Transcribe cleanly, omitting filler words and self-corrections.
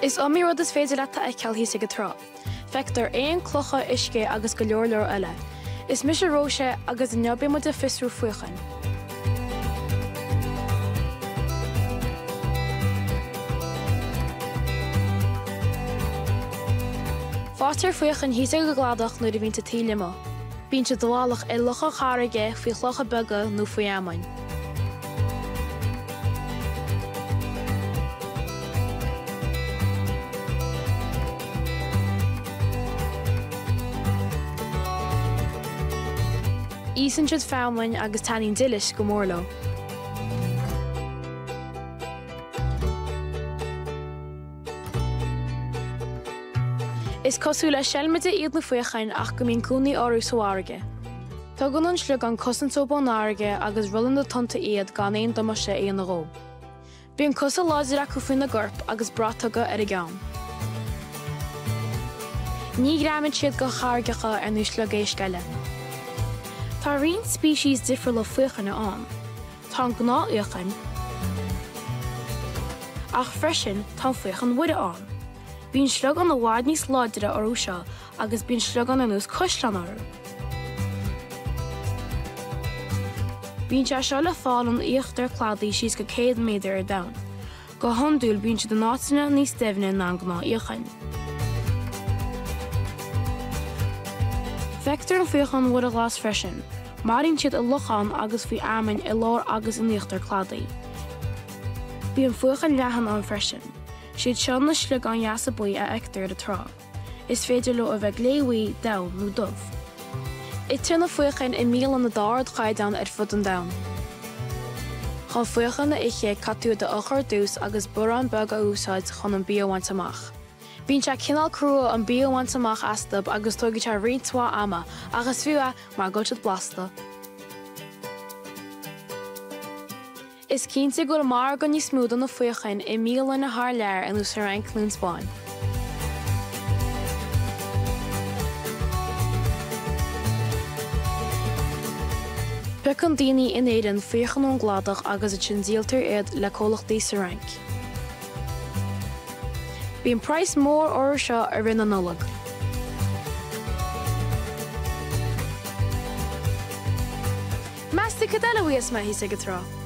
Is iomaí rud is féidir leat a fheiceáil thíos ag an trá. Feictear éin, clocha, uisce agus go leor leor eile. Is mise Róise agus inniu beidh muid ag fiosrú faochain. Faightear faochain thíos ag an gcladach nuair a bhíonn an taoille amuigh. Bíonn siad i bhfolach i locháin charraige, faoi chlocha beaga nó faoi fheamainn. Íosann siad feamainn agus taitníonn dilis go mór leo. Is cosúil le seilmide iad na faochain ach go mbíonn cónaí orthu sa bhfarraige. Tugann an sliogán cosaint dóibh ón bhfarraige agus rollann na tonnta iad gan aon damáiste a dhéanamh dhóibh. Bíonn cosa láidir acu faoina gcorp agus brat tugtha ar a gceann. Ní ghreamaíonn siad go carraigeacha ar nós sliogéisc eile. Tá roinnt speicis difriúla faochaine ann. Tá an gnáthfhaochain, ach freisin tá an faochan mhuire ann. Bíonn sliogán i bhfad níos láidre orthu seo agus bíonn sliogán ar nós cuisleán orthu. Bíonn sé seo le fáil in íochtar cladaigh síos go 100 méadar ar domhan. Go hiondúil bíonn siad in áiteanna níos doimhne ná an gnáthfhaochain. Feictear an faochán Mhuire Ghlas freisin. Maireann siad i locháin agus faoi fheamainn i lár agus in íochtar cladaigh. Bíonn faochain leathan ann freisin. Siad seo na sliogáin dheasa buí a fheictear ar an trá. Is féidir leo a bheith glébhuí, donn nó dubh. Itear na faochain i mbialanna d'ardchaighdeán ar fud an domhain. Chun faochan a ithe, caithfidh tú iad a fhiuchadh ar dtús agus biorán beag a úsáid chun an bia a bhaint amach. Bíonn sé cineál crua an bia a bhaint amach astu agus tógfaidh sé roinnt mhaith ama, ach is fiú é mar go bhfuil siad blasta. Is cinnte go bhfuil margadh níos mó do na faochain i mbialanna thar lear ar nós sa Fhrainc nó an Spáinn. Piocann daoine in Éirinn faochain ón gcladach agus ansin díoltar iad le comhlachtaí sa Fhrainc. Bíonn praghas mór orthu seo i rith na Nollag. Meas tú cad eile a bhíos mé thíos ag an trá?